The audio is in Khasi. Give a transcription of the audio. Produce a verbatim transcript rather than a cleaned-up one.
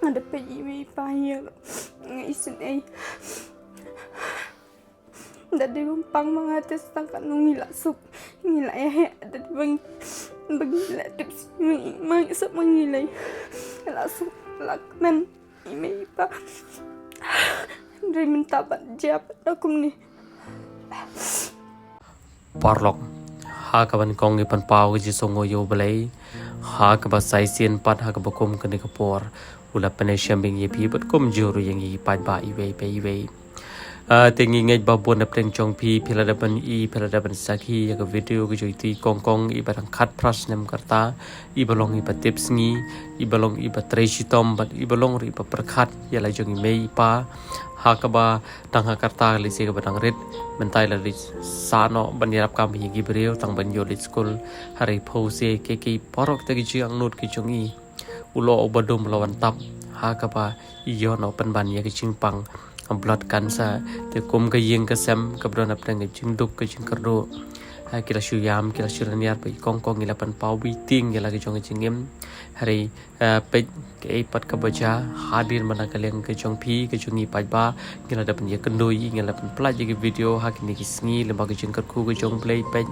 Nga da peit i mei i pa ïa nga isynei. Da dei bym pang ma nga te sa tang katno ngi la suk, ngi la ïaid, da dei ba ngi, ba ngi la tip shisha ma ngi, ma ngi suk ma ngi lei. La suk, la kmen i mei i pa. Hynrei mynta pat jia pat da kumne. Paralok, ha kaba nyngkong ngi pynpaw ka jingsngewnguh ïa U Blei, ha kaba sa shisien pat ha kaba kum kane ka por u la pynïashem biang ïa phi bad kumjuh ruh ïa ngi paidbah iwei pa iwei. Ah, te ngi ngeit ba bun na pdeng jong phi, phi la dep ban i, phi la dep ban sakhi ïa ka video ka jong itei i kongkong iba dang khatphra snem ka rta, iba long iba tipsngi, iba long iba trei shitom bad iba long ruh iba pyrkhat ïa la jong i mei i pa. Ha kaba dang ha ka rta ka lehse kaba dang rit, mynta i la leit sah noh ban ïarap kam ïa ki briew tang ban ïoh leit skul. Hynrei phew se kiei kiei baroh kita ki jingangnud ki jong i, u lyoh uba dum u la wan tap ha kaba i ïoh noh pynban ïa ka jingpang blood cancer. Te kum ka ïing ka sem kaba don hapdeng ka jingduk ka jingkyrduh, ha ki la shu ïam, ki la shu raniar bad i kongkong i la pynpaw waiting ïa la ka jong ka jingim. Hynrei, eh, peit kaei pat kaba jia hadien ba na ka liang ka jong phi ka jong ngi paidbah, ngi la dep ban ïakynduh, ngi la dep ban pynlait ïa ki video ha kine ki sngi lyngba ka jingkyrkhu ka jong U Blei. Peit